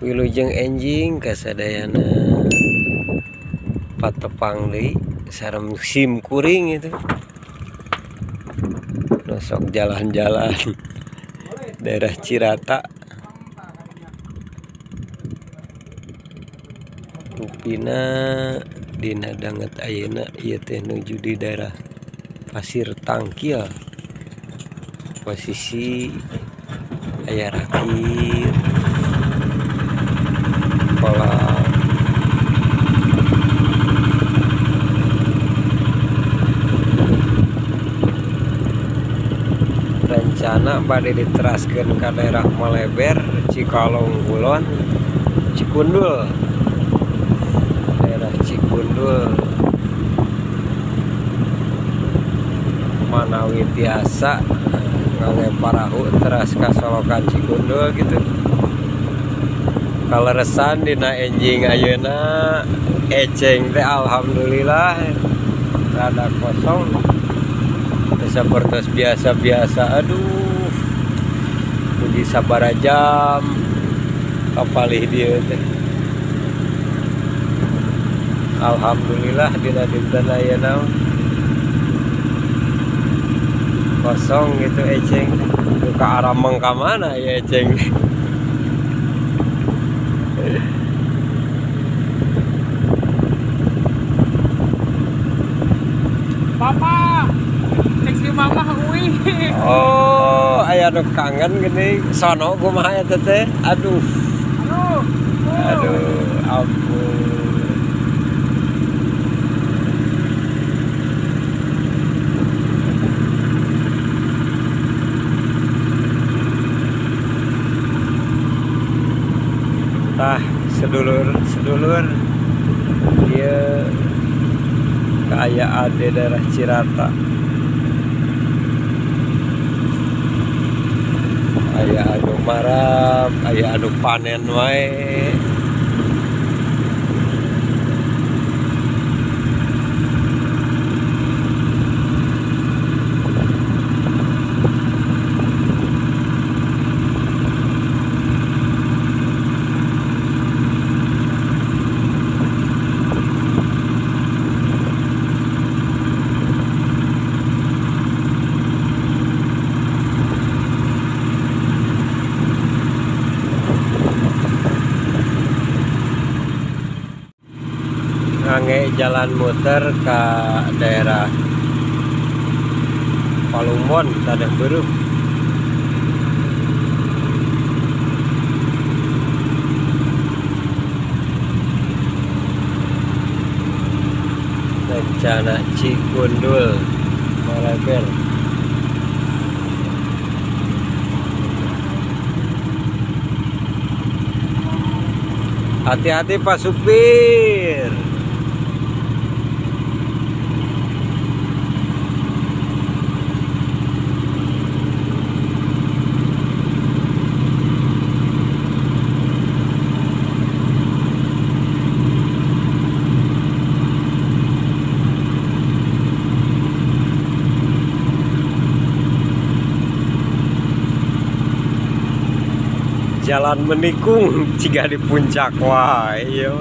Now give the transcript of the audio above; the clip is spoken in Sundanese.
Wilujeng enjing kasadayana patepang deui sareng sim kuring itu. Nosok jalan-jalan daerah Cirata. Rupina dina danget ayeuna ieu teh nuju di daerah Pasir Tangkil. Posisi aya rakit kolam. Rencana bade diteraskeun ka daerah Maleber, Cikalong Kulon, Cikundul. Daerah Cikundul manawi tiasa ngangge parahu teras ka Solokan Cikundul gitu. Kaleresan dina enjing ayeuna eceng teh alhamdulillah rada kosong. Seperti biasa-biasa, aduh puji sabaraha jam kapalih dieu teh. Alhamdulillah dina dinten ayeuna kosong gitu eceng. Ka arameng ka mana ya eceng. Papa, cek si mama uih. Oh, aya nu kangen gini. Sono kumaha eta teh? Aduh. Aduh. Aduh, ampun. Tah, sedulur-sedulur ieu kaayaan di daerah Cirata. Aya anu marab, aya anu panen wae. Ngangge jalan muter ke daerah Palumbon, Tanah Beruk. Rencana Cikundul Maleber. Hati-hati Pak Supir. Jalan menikung jika di puncak wae ieu.